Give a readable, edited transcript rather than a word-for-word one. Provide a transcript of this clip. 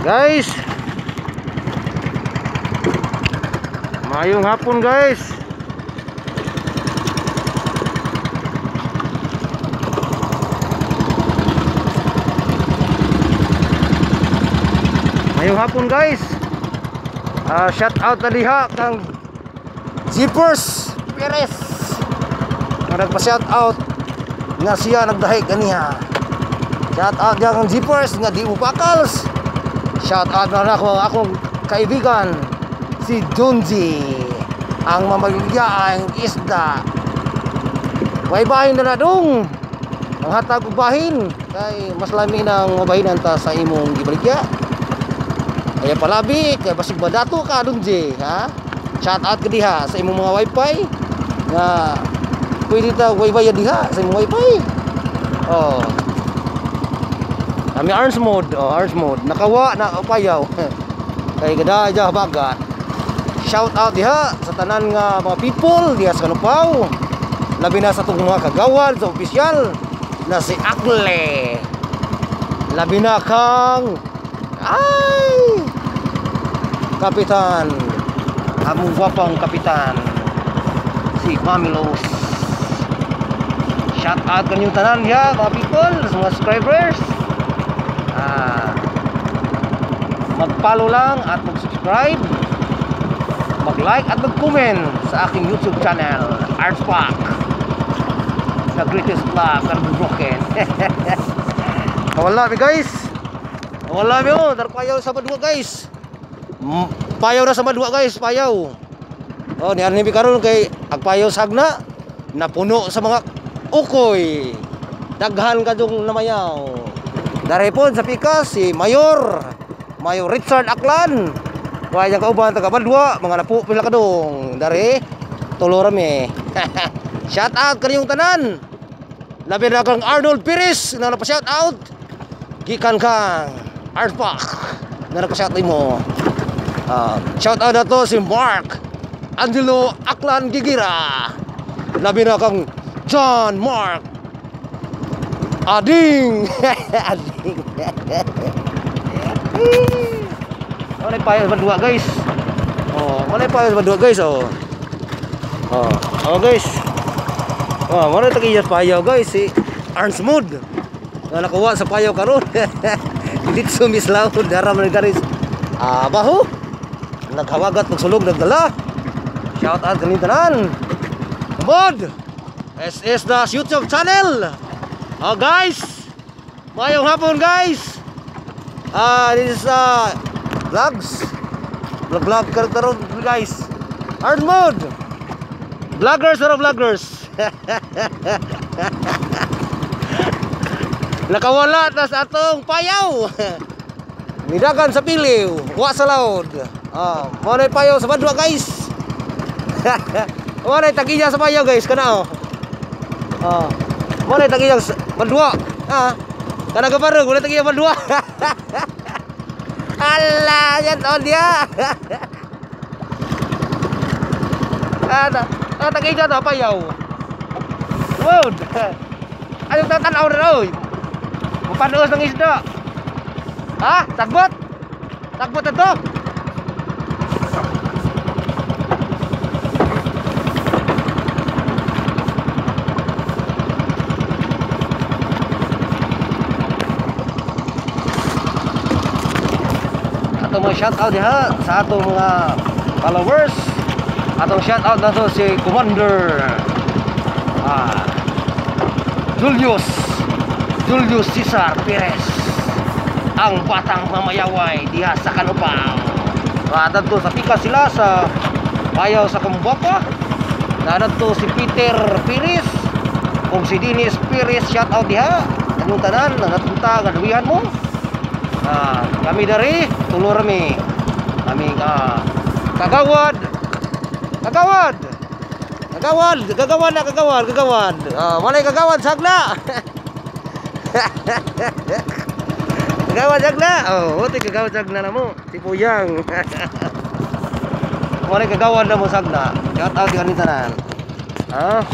Guys, mayong hapon guys. Mayong hapon guys. Shout out na diha kang Jeepers Perez nga nagpa-shout out nga siya nagdahi ganiha. Shout out diha kang Jeepers nga di upakals. Shout out na ako ang akong kaibigan si Junji, ang mamaligyaang isda. Way bahin na dong. Ang hatag og bahin kay mas lami nang mabahinan ta sa imong gibaligya. Kaya palabi kay basig madato ka Junji, ha? Shout out ka diha sa imong mga wifi nga pwede ta wifi diha sa imong wifi. Oh. Kami arms mode, oh, arms mode. Nakawa na payaw. Kay gada ja bagat. Shout out diha sa tanan nga mga people diha sa Kanupaw. Labi na sa atong mga kagawad sa opisyal na si Akle. Labi na kang ay kapitan, among gwapang kapitan si Mamilos. Shout out kanyong tanan diha mga people, sa mga subscribers. Mag-follow lang at mag-subscribe, mag-like at mag-comment sa aking YouTube channel, Artspark, the greatest vlog can be broken. Wala mi guys, wala mi oh, darpayaw sa madua guys. Payaw na sa madua guys, payaw. Oh, ni arni mi karon kay agpayaw sagna napuno sa mga ukoy. Daghan kadtong namayaw. Dare po sa pikas si Mayor Richard Aklan. Wa yang kauban taga Badwa, mga napo pila kadong. Dare tulo ra mi. Shout out kaniyong tanan. Labi na kang Arnold Perez na napa-shout out. Gikan kang Artspark na napa-shout nimo. Shout out na to si Mark Angelo Aklan Gigira. Labi na kang John Mark Ading. Ading. Oh, may payo sa dua guys. Oh, may payo sa dua guys oh. Oh, oh guys. Oh, mo na tagiyat payo guys si Arns Mood. Nga nakuha sa payo karon. Ditso mislaw dara man guys. Ah, baho. Naghawagat magsulog nagdala. Shout out kanin tanan. Mod. SS Das YouTube channel. Oh guys, mayong hapon guys. This is vlogs. Vlog karon guys. Hard mode. Vloggers or vloggers. Nakawala tas atong payaw. Nidagan sa piliw, wa sa laod. Mo na payaw sa Badwa guys. Mo na tagiya sa payaw guys kana oh. Oh. Mo na tagiyang Badwa. Ah. Kana kabarog wala tagiyang Badwa. Ala, yan on dia. Ah, tagiya to payaw. Wow. Ayo tatan-aw ra oy. Mapanoos ng isda. Ha? Tagbot? Tagbot na to. Atong mga shout out diha sa atong mga followers. Atong shout out na to si Commander Julius Cesar Perez, ang batang mamayaway diha sa Kanupaw. Adto sa pika sila sa payaw sa Kambapa. Nadto si Peter Perez ug si Dennis Perez, shout out diha kanyong tanan nga natunta nga duwihan mo. Kami dari tulo rami. Kami kagawad. Kagawad. Kagawad, kagawad na kagawad, kagawad. Walay kagawad sagla. Kagawad sagla. Oh, ote kagawad sagla na mo. Si Puyang. Walay kagawad na mo sagla. Shout out kanin tanan. Ha?